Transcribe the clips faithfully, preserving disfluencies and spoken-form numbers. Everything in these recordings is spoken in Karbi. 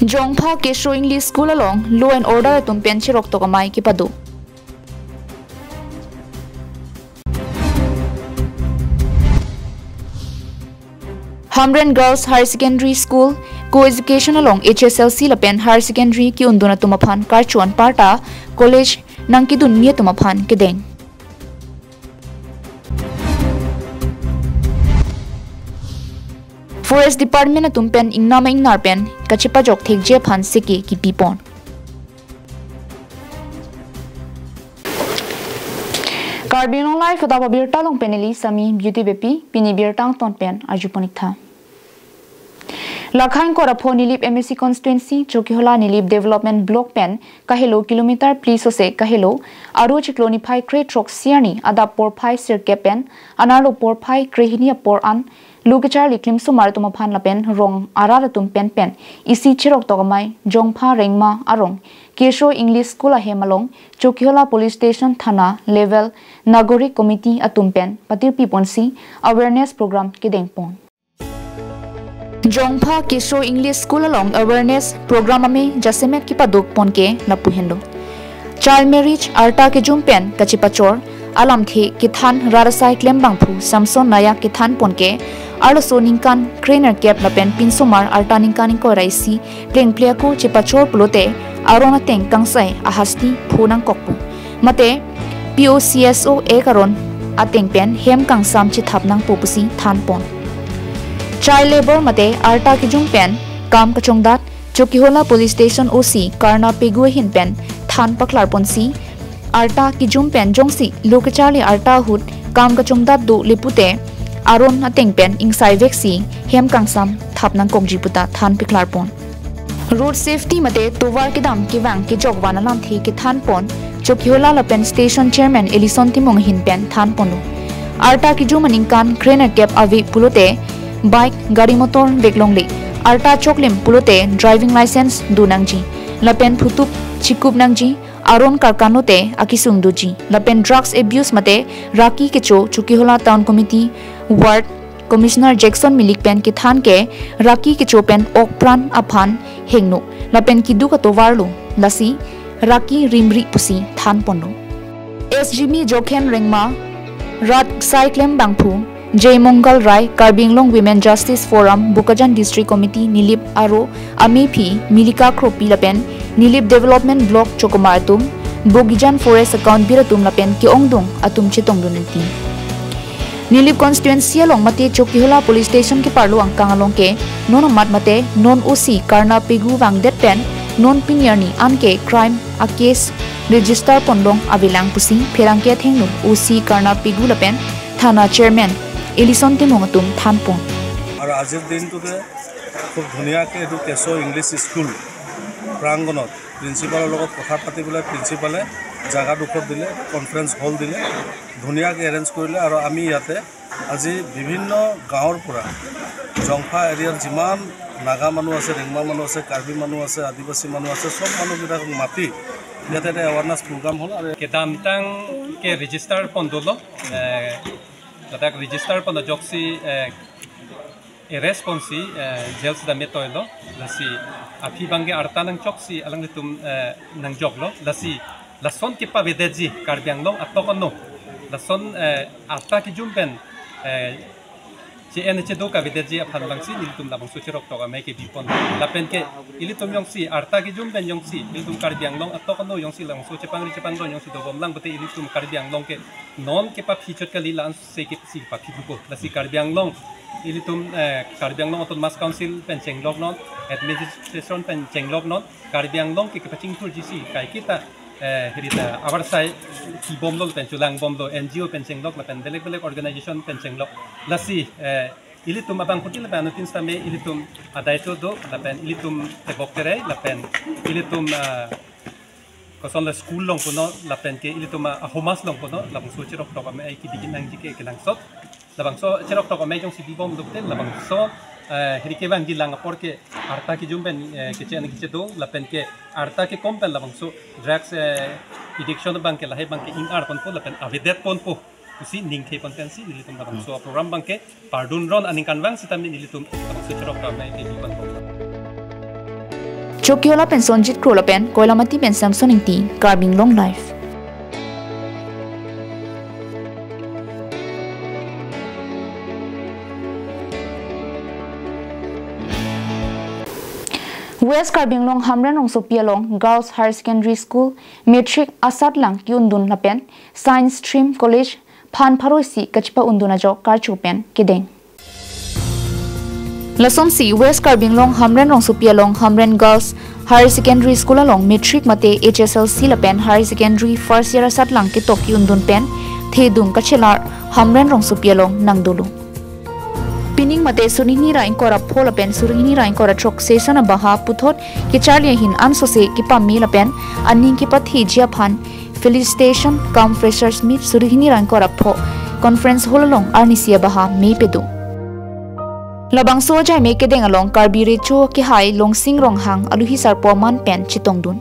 Jongpha Keso English School along law and order atum pen cheroktok amei kepado. Hamren Girls Higher Secondary School co-education along H S L C lapen higher secondary ke-undun atum aphan karchuan parta college nangkedunmi atum aphan kedeng. Forest Department atum pen ingnam ingnar pen kachepajok thekji aphan seke kipipon. Karbi Anglong Live adap abirta along pen neli Sami Beauty Beypi, pini birta angton pen arjupon-iktha. Lakhain Korapho Nilip M A C constituency Chokihola Nilip Development Block pen kahelo kilometer phli sose kahelo aro chiklo niphai krethrok siarni adap porphai sirkep pen anerlo porphai krehini apor an lo kecharli klimsomar atum aphan lapen rong arat atum pen pen isi cheroktok amei Jongpha Rengma arong Keso English School ahem along Chokihola Police Station Thana level Nagorik Committee atum pen patirpiponsi awareness program kedengpon. Jongpha Keso English School along awareness program amei jasemet kepadokpon ke lapu henlo. Child marriage arta kejum pen kachepachor alamthe kethan rat asai klembangphu Samson Nayak kethanpon ke arloso ningkan krenerkep lapen pinsomar arta ningkan ingkoi ra isi plengple ako chepachor pulote aron ateng kangsai ahasti pho nangkokpo. Mate P O C S O Act aron ateng pen hem kangsam chethap nangpo pusi thanpon. Child labour mate arta kejum pen kam kachongdat Chokihola Police Station O C Karna Pegu ahin pen than paklarponsi arta kejum pen jongsi lo kecharli arta ahut kam kachongdat dole pute aron ateng pen ingsaivek si hem kangsam thap nangkokji puta than paklarpon. Road safety mate tovar kedam kevang kejok van alamthe kethanpon Chokihola lapen station chairman Ellison Timung ahin pen thanponlo. Arta kejum aningkan krenerkep ave pulote bike gari motor veklongle. Arta choklim pulote driving license do nangji. Lapen phutup chikup nangji, aron karkan lote akesung doji. Lapen drugs abuse mate raki kecho Chokihola Town Committee Ward Commissioner Jackson Milik pen kethan ke raki kecho pen okpran aphan hingno lapen keduk atovarlo, lasi raki rimri pusi thanponlo. S G B Jokhen Rengma, rat asai klembangphu Jai Mongal Rai, Karbi Anglong Women Justice Forum, Bokajan District Committee, Nilip aro amephi Milika Kropi lapen Nilip Development Block chokomar atum, Bogijan Forest Account Bir atum lapen ke-ongdung atum chetongdun rinti. Nilip constituency along mate Chokihola Police Station keparlo angkang along ke non amat mate non O C Karna Pegu vangdet pen non pini arni anke crime a case register ponlong avelang pusi pherangke athengno O C Karna Pegu lapen thana chairman Ellison Timung atum thanpon. আৰু আজিৰ দিনটোতে খুব ধুনীয়াকৈ এইটো Keshav English school প্ৰাংগণত প্ৰিন্সিপালৰ লগত কথা পাতি পেলাই প্ৰিন্সিপালে জেগাডোখৰ দিলে, কনফাৰেন্স হল দিলে, ধুনীয়াকৈ এৰেঞ্জ কৰিলে। আৰু আমি ইয়াতে আজি বিভিন্ন গাঁৱৰ পৰা জংফা এৰিয়াৰ যিমান নাগা মানুহ আছে, ৰেংমা মানুহ আছে, কাৰ্বি মানুহ আছে, আদিবাসী মানুহ আছে, চব মানুহকেইটাক মাতি ইয়াতে এটা এৱাৰনেছ প্ৰগ্ৰাম হ'ল। আৰু kedamtang ke register pon dolo, eh, ladak register pon ajoksi, eh, arrest ponsi, eh, jail sida metoilo, lasi aphi abangke arta nangchoksi alanglitum, eh, nangjoklo, lasi lason kepavedetji Karbi Anglong atok ano, lason, eh, arta kejum pen, eh, che-en chedo kavedetji aphan abangsi nelitum labangso cheroktok amei kebipon. Lapen ke ilitum jongsi arta kejum pen jongsi ilitum Karbi Anglong atok ano jongsi labangso chepangri chepangdon jongsi dobomlang pute ilitum Karbi Anglong ke non kepaphichot kali, la-ansi kepisi paphidupo. Lasi Karbi Anglong, ilitum, eh, Karbi Anglong Autonomous Council pen chengloknon, administration pen chengloknon, Karbi Anglong ke kepachingthurjisi kaiketa, eh, hirita awarsai kibomlo lapen chulangbomlo, N G O pen chenglok lapen belek belek organization pen chenglok. Lasi, eh, ilitum abang kuti lapen anuttin sitame ilitum adaito do lapen ilitum tebok terei lapen ilitum, ah, kosonle school along puno lapen ke ilitum a-, ahomas along puno labangso cheroktok amei kebigin nangji ke kelangsot. Labangso cheroktok amei jongsi bibomlo pute labangso, eh, hirike vangji lang apor ke arta kejum pen, eh, keche-en kechedo lapen ke arta kekom pen labangso drugs, eh, addiction abangke lahai abangke ing-ar ponpo lapen avedet ponpo pusi ningthe pon pensi nelitum labangso program abangke pardun ron aningkanvang sitame nelitum labangso cheroktok amei kebiponpo. Chokiola pen Sonjit Kro lapen Koilamati pen Samson Ingti, Karbi Anglong Live. West Karbi Anglong Hamren rongsopi along Girls Higher Secondary School matric asatlang ki-undun lapen Science Stream College phan pharo isi kachepa-undun ajok karcho pen kedeng. Lasonsi West Karbi Anglong Hamren rongsopi along Hamren Girls Higher Secondary School along matric mate H S L C lapen Higher Secondary first year asatlang ketok ki-undun pen thedung kachelar Hamren rongsopi along nangdolo. Pining mate suri hini ra ingkoi ra pho lapen suri hini ra ingkoi ra throk session abaha puthot kecharli ahin ansose kepame lapen aning kepatheji aphan Felicitation cum Freshers Meet suri hini ra ingkoi ra pho Conference Hall along arnisi abaha mei pedo. Labangso ajai mei kedeng along Karbi Recho kehai Longsing Ronghang aluhi sarpo aman pen chetongdun.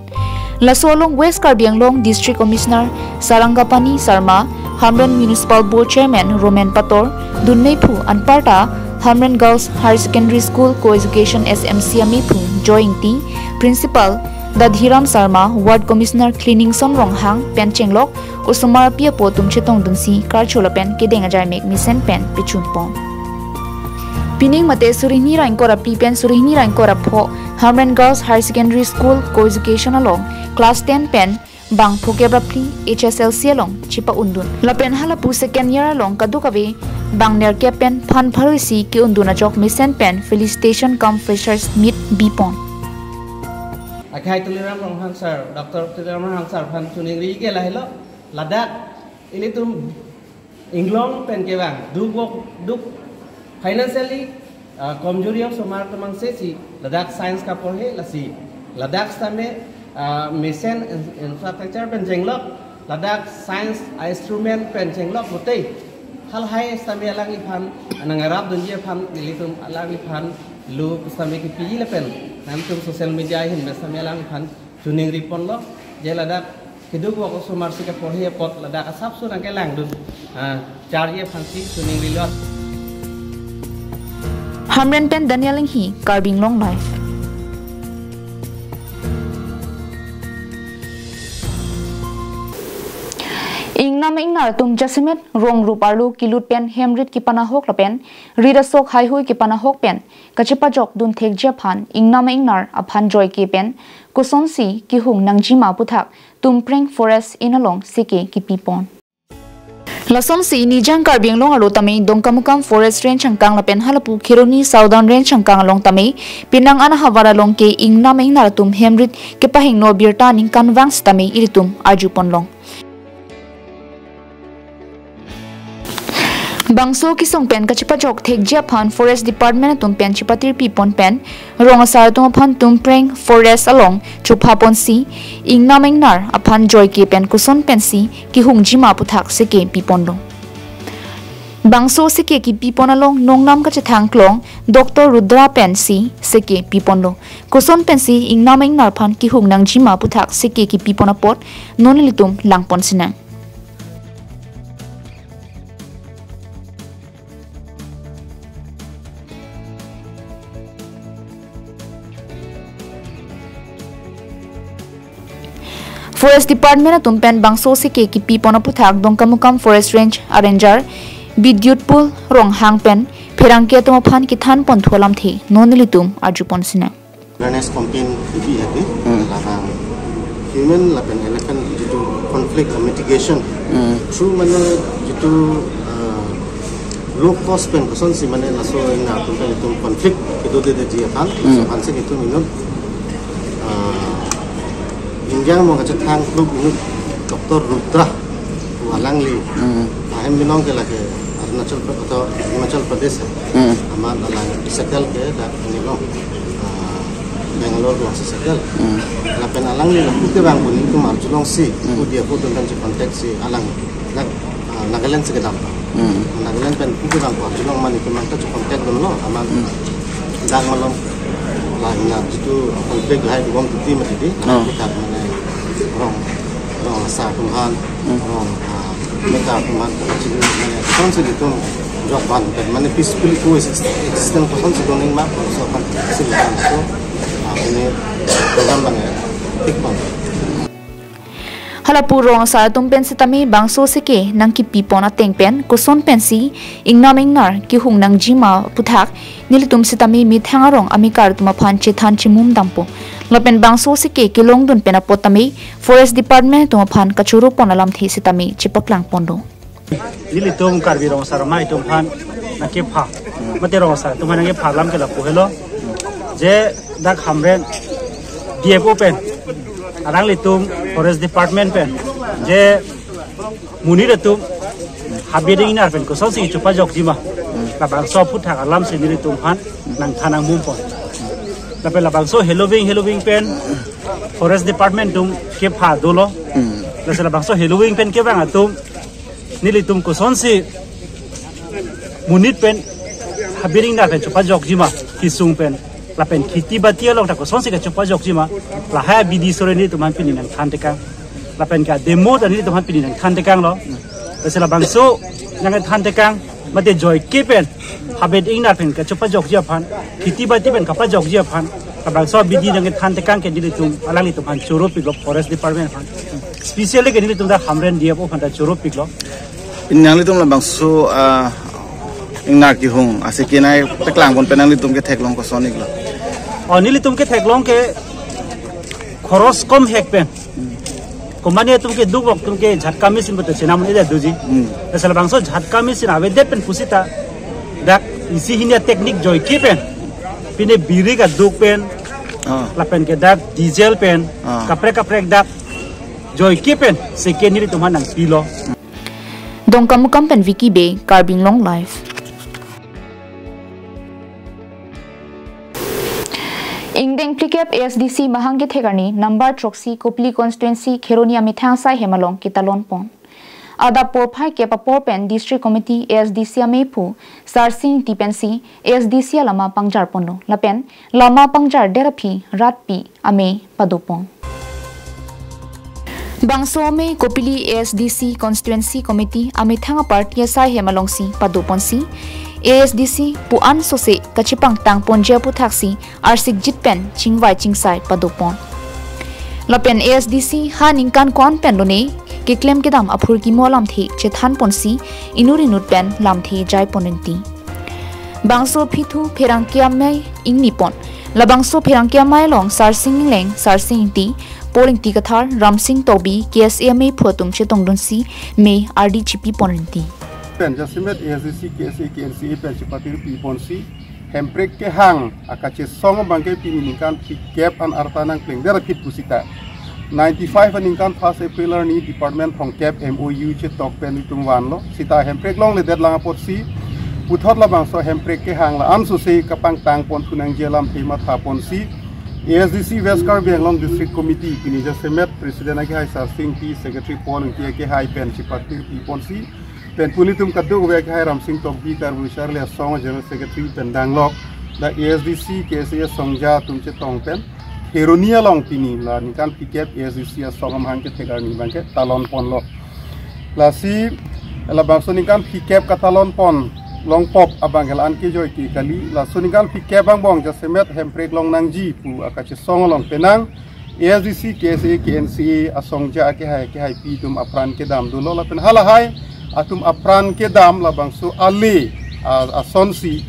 Laso along West Karbi Anglong District Commissioner Sarangapani Sarma, Hamren Municipal Board Chairman Roman Pator, dunmeiphu anparta Hamren Girls Higher Secondary School Co-Education S M C ameiphu Joy Ingti, Principal Dadhiram Sarma, Ward Commissioner Cleaningson Ronghang pen chenglok osomar api apo atum chetongdunsi karcho lapen kedeng ajai mek mesen pen pechunpon. Pining mate suri hini ra ingkoi ra phli pen suri hini ra ingkoi ra pho Hamren Girls Higher Secondary School Co-Education along class ten pen bang phokep ra phli H S L C along chepa-undun. Lapen halapu second year along kadokave bang nerkep pen phan pharo isi ki-undun ajok mesen pen Felicitation cum Freshers Meet bipon. Akhai Tuliram Ronghang sir, Doctor Tuliram Ronghang sir aphan choningri ke lahelo, ladak ilitum inglong pen kevang, duk wok, duk financially, ah, komjori osomar atum angse si ladak science kaporhe lasi ladak sitame, ah, mesen in-, infrastructure pen chenglok, ladak science, ah, instrument pen chenglok pute halahai sitame alangliphan nangarapdunji aphan nelitum alangliphan lo sitame kepiji lapen nangtum social media ahin me sitame alangliphan choningri ponlo, je ladak keduk wok osomar si kaporhe apot ladak asapso nangkelangdun, ah, charje aphansi choningrilo. Hamren pen Daniel Inghi, Karbi Anglong Live. Ingnam ingnar atum jasemet rong rup arlo kilut pen hemrit kepanahok lapen rit asok haihui kepanahok pen kachepajokdun thekji aphan ingnam ingnar aphan joike pen kosonsi kehung nangjima aputhak Tumpreng Forest Inn along seke kepipon. Lasonsi Nijang Karbi Anglong arlo tame Dongkamukam Forest Range angkang lapen halapu Kheroni Southern Range angkang along tame penang an ahavar along ke ingnam ingnar atum hemrit kepahingno abirta ningkanvang sitame ilitum arjuponlong. Bangso kesung pen kachepajok thekji aphan Forest Department atum pen chepatirpipon pen rong asar atum aphan Tumpreng Forest along chophaponsi ingnam ingnar aphan joike pen koson pensi kehungjima aputhak seke piponlo. Bangso seke kepipon along nongnam kachethang klong Doctor Rudra pensi seke piponlo. Koson pensi ingnam ingnar aphan kehung nangjima aputhak seke kepipon apot non ilitum langpon sinang. Forest Department atum pen bangso seke kepipon aputhak Dongkamukam Forest Range Ranger Bidyutpul Ronghang pen pherangke atum aphan kethanponthu alamthe non ilitum arjupon sinang. Awareness campaign ibi hati, hmm, labang human lapen elephant jitu conflict mitigation, hmm, through mane jitu, uh, low cost pen kosonsi mane laso ingnar atum pen itum conflict kedodedetji aphan, hmm, laso aphansi itum inut, uh, India mo kachethang klub inut Doctor Rudra pu alangli, hmm, ahem binong ke lake Arunachal Pra-, atau Himachal Pradesh, hmm, amat alang settle ke dak nilong, ah, Bangalore alongsi settle. Hmm. Lapen alangli lapu kevang pu nelitum arjulongsi, hmm, pu dia pu atum pen checontact si alang dak, ah, Nagaland si kedam. Hmm. Nagaland pen pu kevang pu arjulong ma nelitum nangta checontact dunlo amat, hmm, dak malom la ingnar jitu conflict lahai dugom tuti mati di, oh, kita mane rong, rong asar atum aphan, hmm, rong, ah, meta atum aphan, kachili mane kosonsi itum jokvan pen mane peacefully coexist, existence kosonsi doning ma, so aphansi itum, so, ah, ini Program bang ya, tik bang. Hala pu rong asar atum pen sitame bangso aseke nangkipipon ateng pen koson pensi ingnam ingnar kehung nangjima aputhak nelitum sitame methang arong amekar atum aphan chethan chimum dampo. Lapen bangso aseke kelongdun pen apot tame Forest Department atum aphan kachoropon alamthe sitame chepaklang pondo. Nelitum Karbi Rong Asar Amei atum aphan nangkepha, mate rong asar atum aphan nangkepha alam ke lapu helo. Je dak Hamren D F O pen, alanglitum Forest Department pen, je monit atum habit ingnar pen kosonsi chepajokjima, labangso aputhak alamsi nelitum aphan nangthan nangmumpon. Lapen labangso heloving heloving pen Forest Department atum kepha dolo. Lasi labangso heloving pen kevang atum nelitum kosonsi monit pen habit ingnar pen chepajokjima, kesung pen lapen kheti bati along ta kosonsi kachepajokjima, lahai abidi sore nelitum aphan pini nangthan tekang. Lapen ke demo ta nelitum aphan pini nangthan tekanglo. Lasi labangso nangthan tekang, mate joike pen habit ingnar pen kachepajokji aphan, kheti bati pen kapajokji aphan, labangso abidi nangthan tekang ke nelitum alanglitum aphan choropiklo Forest Department aphan. Specially ke nelitum dak Hamren D F O aphan ta choropiklo. Pini nanglitum labangso, ah, ingnar kehung aseke nangpaklang pon pen nanglitum ketheklong koson iklo? Oh, nelitum ketheklong ke khoros kom hek pen. Company atum ke duk ok atum ke jhatka machine betul chenam ni dah doji. Hmm. Asal bangso jhatka machine avedet pen pusita dak isi hini a-technique joike pen, pine biri kaduk pen, Ah. lapen ke dak diesel pen, Ah. kaprek kaprek dak joike pen, aseke nelitum aphan nangpilo. Dongkamukam pen Vicky Bey, Karbi Anglong Live. Ingdeng phlikep A S D C mahang kethek arni number throksi Kopili constituency Kheroni amethang asai hem along ketalon pon. Adap porphai kep apor pen District Committee A S D C amephu Sarsing Ingti pensi A S D C alama pangjar ponlo. Lapen lama pangjar det aphi rat pi amei padopon. Bangso amei Kopili A S D C Constituency Committee amethang aparty asai hem alongsi padoponsi, A S D C pu-an sose kachepangtang ponji aputhaksi arsikjit pen chingvai chingsai padopon. Lapen A S D C ha ningkan ko-an pen lone keklem kedam aphurkimo alamthe chethan ponsi inut inut pen lamthe jai pon rinti. Bangso aphi thu pherangke amei ingni pon. Labangso pherangke amei along Sarsing Ingleng, Sarsing Ingti, Paul Ingti Kathar, Ramsing Tokbi, K S A amephu atum chetongdunsi mei ardi chipi pon rinti. Pen jasemet A S D C, K S A, K N C A pen chepatir pi ponsi Hemprek kehang akachesong abangke pini ningkan phlikep an arta nangplengdet aphi pusita, ninety-five aningkan first April arni department thomkep M O U chetok pen itum vanlo. Sita Hemprek longledet lang apotsi puthot labangso Hemprek kehang la-an sose kapangtang ponthu nangji alamthe matha ponsi A S D C West Karbi Anglong District Committee pini jasemet President akehai Sarsing Ingti, Secretary Paul Ingti akehai pen chepatir pi ponsi, pen pu nelitum kadokave akehai Ramsing Tokbi, Karbi Charli Asong General Secretary pen danglok, dak A S D C, K S A asongja atum chetong pen Kheroni along pini la ningkan phlikep A S D C asong amahang kethek arni abangke talon ponlo. Lasi labangso ningkan phlikep katalon pon longpop abangke la-an ke joike kali. Laso ningkan phlikep angbong jasemet Hemprek long nangji pu akachesong along penang A S D C, K S A, K N C A asongja akehai akehai pi atum apran kedam dolo lapen halahai atum apran kedam labangso ale, ah, asonsi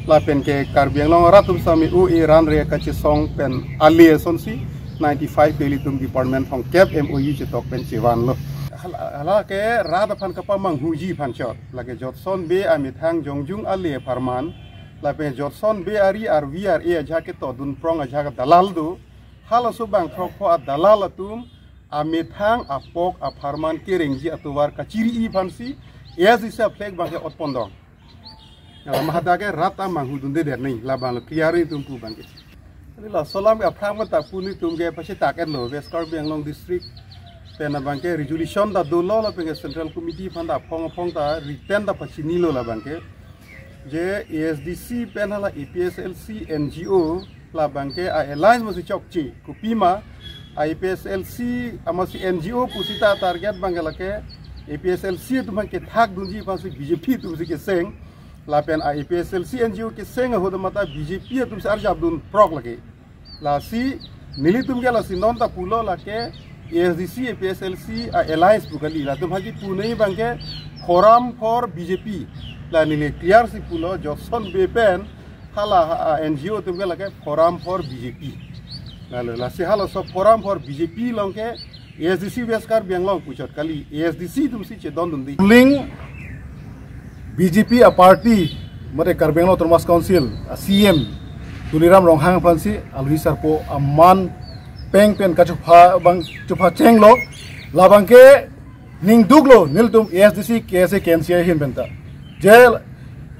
lapen ke Karbi Anglong arat atum sami u e ran re kachesong pen ale asonsi ninety-five ke ilitum department thomkep M O U chetok pen chevanlo. Hala, hala ke rat aphan kapamanghuji aphan chot. Lake Jotson Bey amethang jongjung ale apharman, lapen Jotson Bey ari arvi ar-e ajahak keto dunprong ajahak dalal do. Halaso bang throkpho adalal atum amethang apok apharman kerengji atovar kachiri-i aphansi A S D C a-flag abangke otpon dong. Hala mahadak ke rat amanghu dunde der nai, labang lo clear itum pu abangke. Ani laso alam ke aphrang mata pu nelitum ke pachetak-etlo, West Karbi Anglong District pen abangke resolution ta dolo lapen ke Central Committee aphan ta aphong aphong ta written ta pachinilo labangke. Je A S D C pen hala A P H L C N G O labangke a-alliance masi chokche. Kopima a-A P H L C amasi N G O pusita target abangke lake A P H L C atum aphan kethak dunji aphansi B J P atumsi keseng. Lapen a-A P H L C N G O keseng ahut mata B J P atumsi arjap dunprok lake. Lasi Nelitum ke lasi non ta pulo lake A S D C, A P H L C a-alliance pu kali. Latum haki punai abang ke Forum for B J P. La neli clear si pulo, Jotson Bey pen hala a-N G O atum ke lake Forum for B J P. Lalo lasi halaso Forum for B J P along ke A S D C West Karbi Anglong puchot kali, A S D C atum si chedondunde. Ruling B J P a-party, mate Karbi Anglong Autonomous Council a-C E M Tuliram Ronghang aphansi alohi sarpo aman peng pen kachopha abang chopha chenglo, labang ke ningduklo nelitum A S D C, K S A, K N C A ahin penta. Je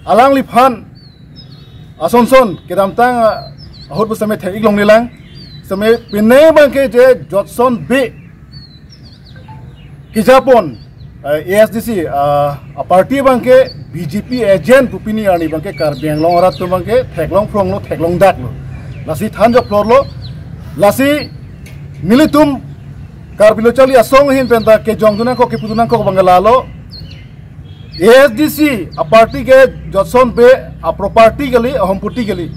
alangliphan asonson kedamtang, ah, ahut pu sitame thek-ik longlelang. Sitame pine abang ke je Jotson Bey kejapon, eh, A S D C, ah, a-party abang ke B J P agent pu pini arni abang ke Karbi Anglong arat atum abang ke theklong phronglo, theklong daklo. Lasi than jok phlorlo, lasi nelitum Karbi Lo Charli Asong ahin penta kejongdun nangkok, kepudun nangkok abang ke lalo. A S D C a-party ke Jotson Bey a-property kali, ahompoti kali.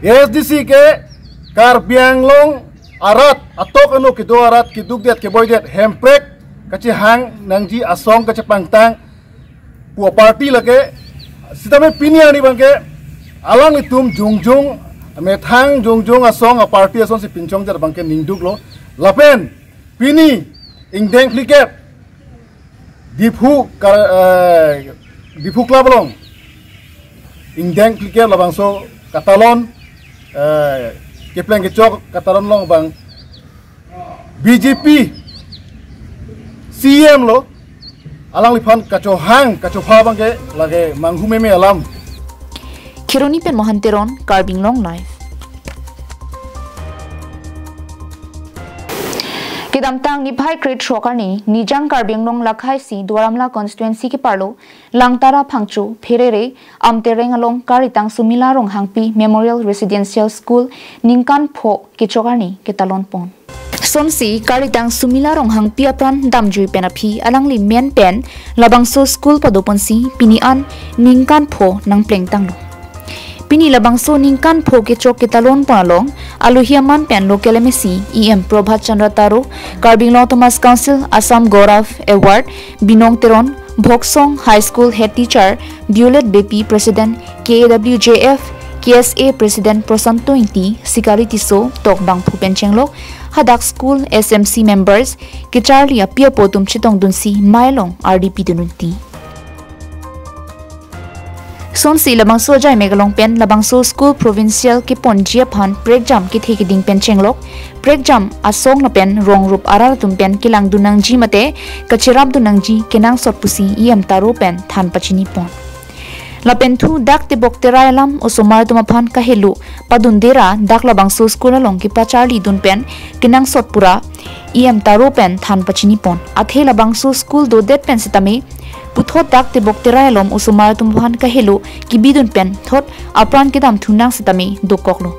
A S D C ke Karbi Anglong arat, atok anu kedo arat, kedukdet, keboidet, hemprek kachehang nangji asong kachepangtang pu a-party lake. Sitame pini arni abang ke alanglitum jongjong, methang jongjong asong a-party asonsi pinchongdet abang ke ningduklo. Lapen pini ingdeng phlikep Diphu kar, eh, Diphu Club along ingdeng phlikep labangso katalon, eh, kepleng kechok katalon along abang B J P C E M lo, alangliphan kachohang kachopha abang ke lake manghu meme alam. Kheroni pen Mohan Teron, Karbi Anglong Live. Kedamtang niphai krethrok arni Nijang Karbi Anglong lakhai isi Duar Amla constituency keparlo Langtara Phangcho, Pherere, Amtereng along Karitang Sumila Ronghangpi Memorial Residential School ningkan pho kechok arni ketalon pon. Sonsi Karitang Sumila Ronghangpi apran damjui pen aphi alangli men pen labangso school padoponsi pini an ningkan pho nangplengtanglo. Pini labangso ningkan pho kechok ketalon pon along alohi aman pen local M A C E M Prabhat Chandra Taro, Karbi Anglong Autonomous Council Assam Gaurav Award Binong Teron, Bhoksong High School Head Teacher Violet Beypi, President K A W J F, K S A President Prosanto Ingti, Sikari Tisso, tokbang phu pen chenglok hadak school S M C members, kecharli api apo atum chetongdunsi mei along ardi pidun unti. Sonsi labangso ajai megalong pen labangso school provincial keponji aphan prekjam kethe keding pen chenglok, prekjam asong lapen rong rup arat atum pen kelangdun nangji mate kacherapdun nangji kenangsot pusi E M Taro pen than pachini pon. Lapen thu dak tebok terai alam osomar atum aphan kahelo padunde ra dak labangso school along kepacharlidun pen kenangsot pura E M Taro pen than pachini pon. Athe labangso school dodet pen sitame puthot dak tebok terai alom osomar atum aphan kahelo kebidun pen thot apran kedam thunang sitame dokoklo.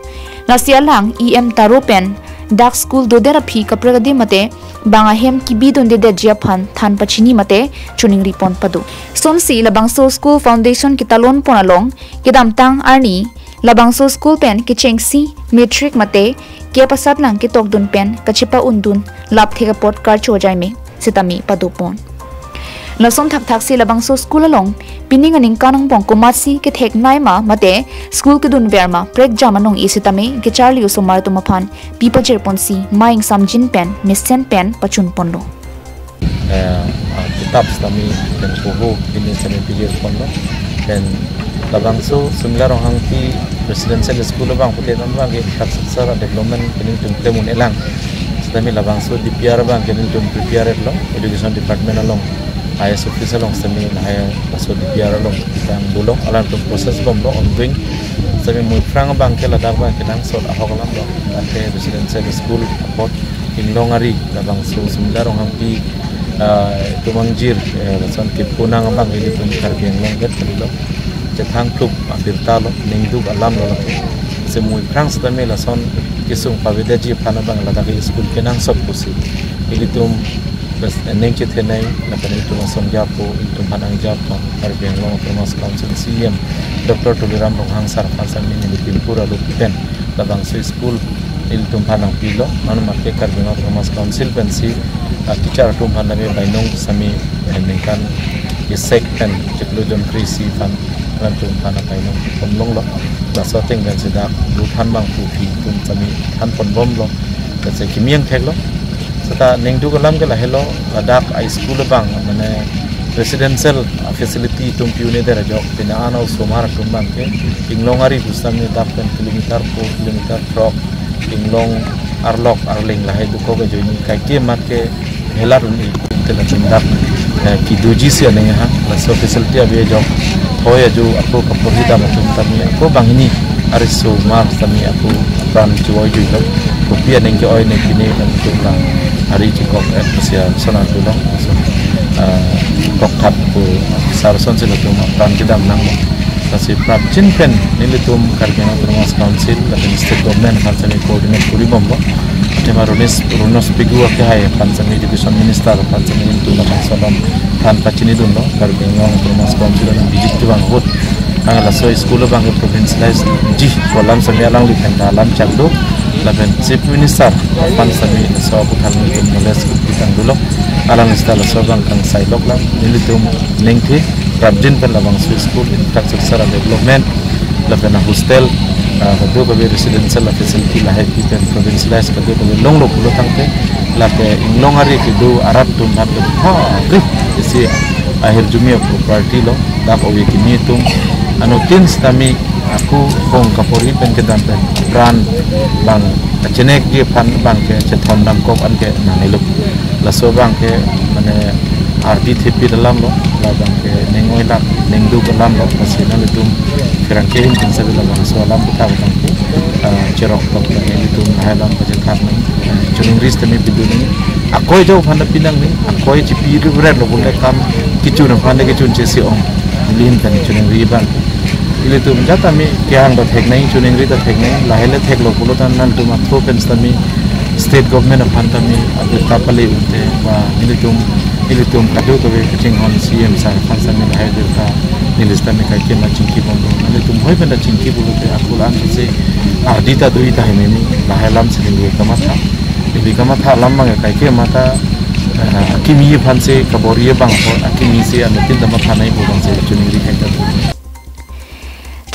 Lasi alang E M Taro pen dak school dodet aphi kaprek adim mate bang ahem kebidundedetji aphan than pachini mate choningri pon pado. Sonsi labangso school foundation ketalon pon along kedamtang arni labangso school pen kechengsi matric mate kep asatlang ketokdun pen kachepa-undun lap thek apot karcho ajai me sitame pado pon. Lason thakthaksi labangso school along pining aningkan angbong komatsi kethek nai ma mate school kedunver ma prekjam anong-e sitame kecharli osomar atum aphan pi pajir ponsi mei ingsamjin pen mesen pen pachun ponlo. Eh, ah, kitap sitame pen koho pini sitame pijir ponlo. Pen labangso Sumila Ronghangpi Residential School abang pute non abang ke infrastructure development ke nelitum klem un-elang. Sitame labangso D P R abang ke nelitum prepare lo, Education Department along, I A S office along sitame lahai laso D P R along tang dolo, alangtum process bomlo, ongoing. Sitame mui phrang abang ke ladak abang kenangsot ahok alam lo, ante residential school apot inglong ari labangso Sumila Ronghangpi, ah, tumang jir, eh, lason kepunang abang ilitum Karbi Anglong det kalilo. Chethang thlup abirta lo, ningduk alam lo lake. Lasi mui phrang sitame lason kesung pavedetji aphan abang ladak school kenangsot pusi ilitum bas, eh, ning chethenei, lapen ilitum asong japo, ilitum hanang japo, Karbi Anglong Autonomous Council C E M Doctor Tuliram Ronghang sar aphan sitame neli pimpur alup pen labangso school Ilitum aphan nangpilo, mane mate Karbi Anglong Autonomous Council pensi, ah, teacher atum aphan tame bainong sitame, eh, ningkan isi pen chiklo jon kre-isi aphan alanglitum aphan bainong ponlonglo. Laso ateng pensi dak ru than abang pu aphi atum sitame than ponbomlo. Pensi kimi angthek lo. Seta ningduk alam ke lahelo, ladak a-school abang, mane residential, ah, facility atum pi-un-edet ajok, pine an osomar atum abang ke inglong ari pusitame dak pen kilometer pho, kilometer throk, inglong arlok arleng lahai dokok ajoine kaike amat ke helat un-e, te latum dak, eh, kedoji si aning hang, laso facility ave ajok, thoi ajo ako kaporhi dam atum tame, ako banghini arisomar tame ako apran chevoi juilo. Kopi aning ke-oi ne pine alanglitum abang ari chekok et pusi ason arlo. So, ah, kokthat pu sar asonsi latum apran kedam nanglo. Lasi prapjin pen nelitum Karbi Anglong Autonomous Council lapen State Government aphan sitame coordinate kori bomlo. Athema Ronojoy, Ronojoy Pegu akehai aphan sitame, Education Minister aphan sitame nelitum labangso alam aphan pachinidunlo. Karbi Anglong Autonomous Council along visit kevang ahut ang laso school abang ke provincialize ji pu alam sitame alangli aphan ta alam chak do. Lapen Chief Minister aphan sitame laso aputhak nelitum knowledge pitang dolo. Alangli seta laso abang kangsailok lang. Nelitum ningthe prapjin pen labangso school infrastructure development lapen a-hostel, ah, kadokave residential facility lahai pi pen provincialize kadokave longlo pulo tangte, lake inglong ari kedo arat atum aphan ke ha ri isi ahirjume a-property lo, dak ove kimi atum anuttin sitame ako bong kaporhi pen kedam pen apran abang kachenekji aphan abang ke chethon damkok an ke nangnelo. Laso abang ke mane ardi thepit alam lo, labang ke ning-oilak ningduk alam lo, lasi nanglitum pherangke ahin pen sitame labangso alam aputhak abang ke, ah, cherok tok nelitum lahai alam pachethak nang, ah, choningri sitame pidun nang, akoi ajo aphan ta pinang nang, akoi chipi ri bret lo bonta kam kechun aphan ta kechun chesi ong, neli ahin pen choningri abang. Ilitum jat tame kehang ta thek nang, choningri ta thek nang, lahai le theklo pulo tangte nangtum athro pen sitame state government aphan tame abirta pale unte, ba ilitum, ilitum kadokave kachinghon C M sir aphan sitame lahai birta neli sitame kaike ma chingki bomlo. Nelitum hoi pen ta chingki pulote ako la-an si ardi ta do-i tahai meme, lahai alam si neli kamatha. Neli kamatha alam abang kaike mata, eh, akimi aphan si kabor-i abang apot, akimi si anuttin ta matha nangji pu abang si choningri kaita.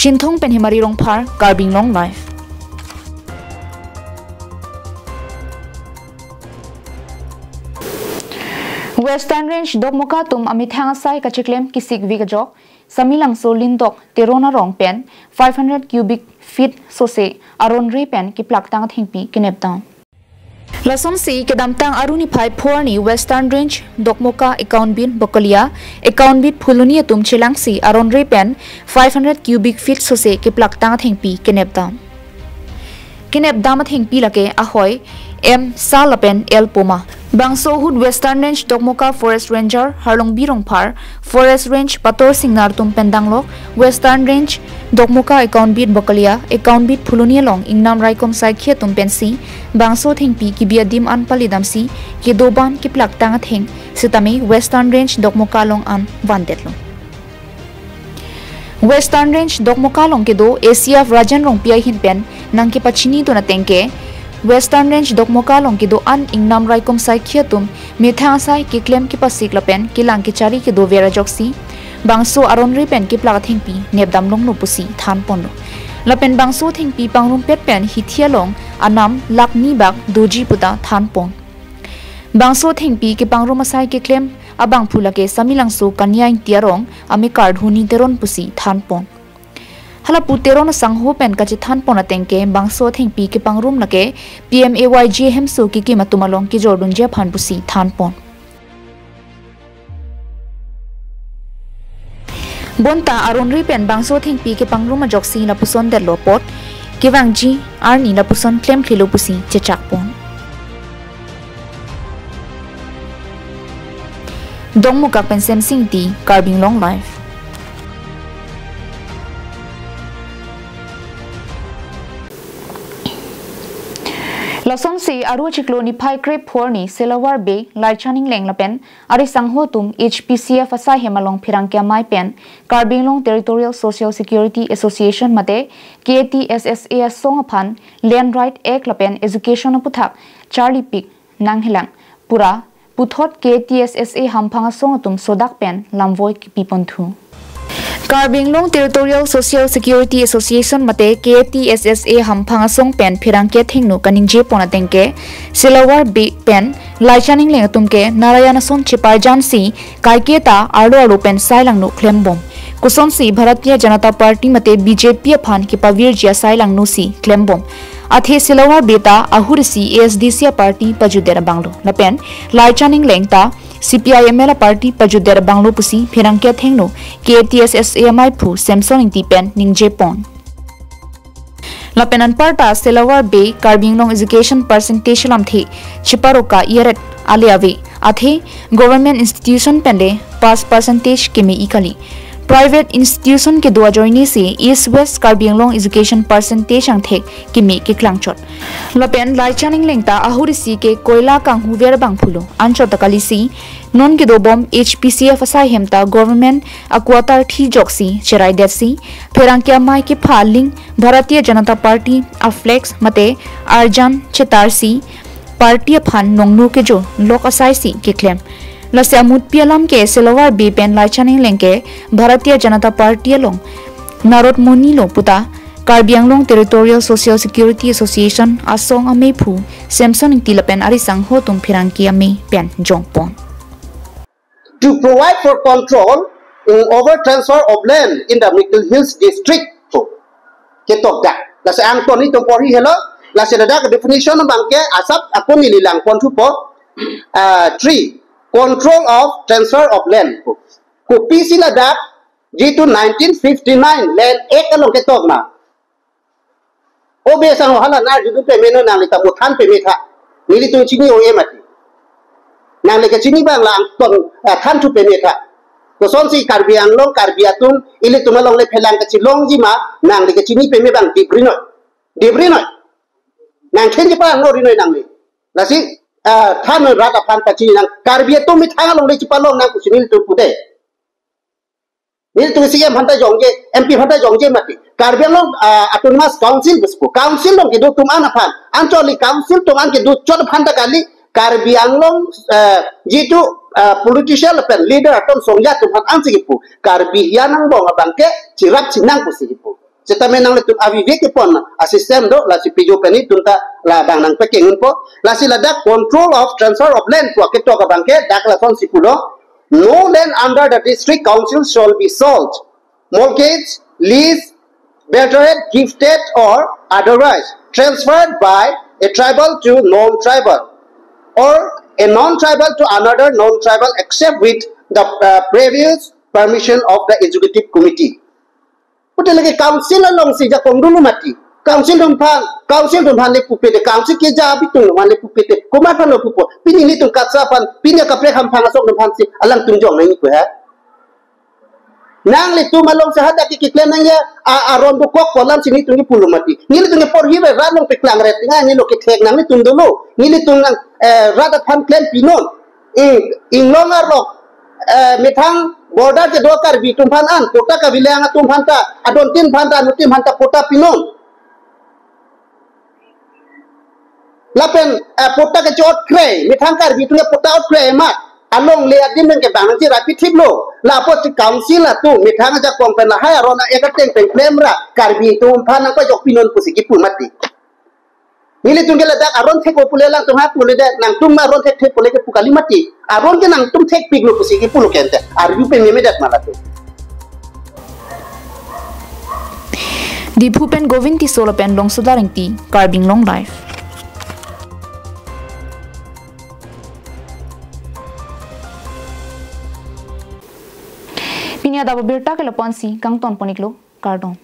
Chinthong pen Himari Rongphar, Karbi Anglong Live. Western Range Dokmoka atum amethang asai kachiklem kisik vik ajok, Samelangso Lindok Teron arong pen five hundred cubic feet sose aron re pen kiplaktang athengpi kenepdam. Lasonsi kedamtang arni phai pho arni Western Range Dokmoka, Ekaonbit Bokolia, Ekaonbit Phuloni atum chelangsi aron re pen five hundred cubic feet sose kiplaktang athengpi kenepdam. Kenepdam athengpi lake ahoi M Sal lapen L Poma. Bangso ahut Western Range Dokmoka Forest Ranger Harlongbi Rongphar, Forest Range Pator Singnar atum pen danglok, Western Range Dokmoka Ekaonbit Bokolia, Ekaonbit Phuloni along ingnam raikom saikhi atum pensi bangso athengpi kebi adim an palidamsi kedo ban kiplaktang atheng sitame Western Range Dokmoka along an vandetlo. Western Range Dokmoka along kedo A C F Rajan Rongpi ahin pen nangkepachinidun ateng ke, Western Range Dokmoka along kedo an ingnam raikom saikhi atum methang asai keklem kepasik lapen kelang kechari kedover ajoksi bangso aron re pen kiplak athengpi nepdam longlo pusi than ponlo. Lapen bangso athengpi pangrumpet pen hithi along anam lakh ni bak doji puta than pon. Bangso athengpi kepangrum asai keklem abangphu lake Samelangso Kania Ingti arong amekar Dhoni Teron pusi than pon. Halapu Teron asangho pen kachethan pon ateng ke bangso athengpi kepangrum lake P M A Y G hemso kekim atum along kejordunji aphan pusi than pon. Bonta aron re pen bangso athengpi kepangrum ajoksi lapuson detlo apot kevangji arni lapuson klemklelo pusi chechak pon. Dongmukak pen Semsing Ingti, Karbi Anglong Live. Lasonsi Aru achiklo niphai krepho arni Silawar Bey, Laichan Engleng lapen ari sangho atum H P C F asai hem along pherangke amei pen Karbi Anglong Territorial Social Security Association mate K A T S S A asong aphan Land Right Act lapen Education aputhak charlipik nanghelang pura puthot K A T S S A hamphang asong atum sodak pen lamvoi kipi ponthu. Karbi Anglong Territorial Social Security Association mate K A T S S A hamphang asong pen pherangke athengno kaningje pon ateng ke Silawar Bey pen Laichan Engleng atum ke Narayan ason cheparjansi kaike ta arlo arlo pen sai langno klembom. Kosonsi Bharatiya Janata Party mate B J P aphan kepavirji asai langno si klembom. Athe Silawar Bey ta ahut isi A S D C aparty pajudet abanglo. Lapen Laichan Engleng ta C P I M L aparty pajudet abanglo pusi pherangke athengno K A T S S A amei aphu Samson Ingti pen ningje pon. Lapen anparta Silawar Bey Karbi Anglong Education Percentage lamthe chiparoka iyaret ale ave. Athe government institution pen le pass percentage keme-i kali. Private institution kedo ajoine si East West Karbi Anglong education percentage angthek keme keklangchot. Lapen Laichan Engleng ta ahut isi ke koila kanghuver abang pulo. Anchot ta kalisi non kedobom H P C F asai hem ta government a-quarter thi joksi cheraidetsi pherangke amei kepha aling Bharatiya Janata Party a-flex mate arjan chetarsi party aphan nongnu kejo lok asai si keklem. Lasi amutpi alam ke Silawar Bey pen Laichan Engleng ke Bharatiya Janata Party along narot monilo puta Karbi Anglong Territorial Social Security Association asong amei aphu Samson Ingti lapen ari sangho atum pherangke amei pen jongpon. To provide for control in over transfer of land in the Mikir Hills district. So, ketok dak. Lasi angton itum porhi helo, lasi ladak definition abang ke asap akun neli lang ponthupo, ah, three, control of transfer of land. Kopisi ladak, jitu nineteen fifty-nine Land Act along ketok ma. O Bey sangho hala arjudun peme non, nangli ta mo than peme tha. Nelitum chini o-e mati. Nangli kachini abang la angton, eh, thanthu peme tha. Kosonsi Karbi Anglong, Karbi atum, ilitum along le phelang kachelongji ma, nangli kachini peme abang dibri noi. Dibri noi. Nang chenji pa no ri noi nangli. Lasi, eh, than noi rat aphan pachini nang. Karbi atum methang along le chipalong nang pusi nelitum pute. Nelitum C M aphan ta jongje, M P aphan ta jongje mati. Karbi Anglong, ah, Autonomous Council pusi pu. Council along kedo atum an aphan. Anchot le council atum an kedo chot aphan ta kali. Karbi Anglong, eh, jitu, eh, politician lapen leader atum songja atum aphan ansi kipu. Karbi hian angbong abang ke chirap chinang pusi kipu. Seta me nanglitum avivek kepon a-system do, lasi pijo pen itum ta labang nangpekeng unpo. Lasi ladak control of transfer of land pu ketok abang ke dak lasonsi pulo. No land under the district council shall be sold, mortgaged, leased, bartered, gifted, or otherwise transferred by a tribal to non-tribal, or a non-tribal to another non-tribal, except with the, uh, previous permission of the executive committee. Pute lake council alongsi jakong dolo mati. Council atum aphan, council atum aphan le pupe te, council keja abitung atum aphan le pupe te. Komat aphan lo pupo. Pini nelitum KATSSA aphan, pini kaprek hamphang asong atum aphansi alangtum jong nangji pu he. Nanglitum alongsi hadak ke keklem nangji, a, aron dokok ko alamsi nelitum kipulo mati. Nelitum ke porhi re rat along peklang re tinga neli lo kethek nanglitum dolo. Nelitum nang, eh, rat aphan klem pinon. Ing, inglong arlok, eh, methang border kedo Karbi atum aphan an, patta kavilang atum aphan ta, adontin aphan ta, anutin aphan ta patta pinon. Lapen, eh, patta kechot kre, methang Karbi atum ke patta ot kre ma, alongle adim pen kebang nangji rapi thiplo. Lapu si council atum, methang ajakong pen lahai aron a-act ateng pen klemra, Karbi atum aphan nangpajok pinon pusi kipu mati. Nelitum ke ladak aron thek-o pule alangtum ha pule de, nangtum aron thekthek pule kepu kali mati. Aron ke nangtum thekpiklo pusi kipulo kente. Arju peme medet ma latum. Diphu pen Govind Tisso lapen Longsodar Ingti, Karbi Anglong Live. Pini adap abirta ke lapu-ansi kangton pon-iklo, kardom.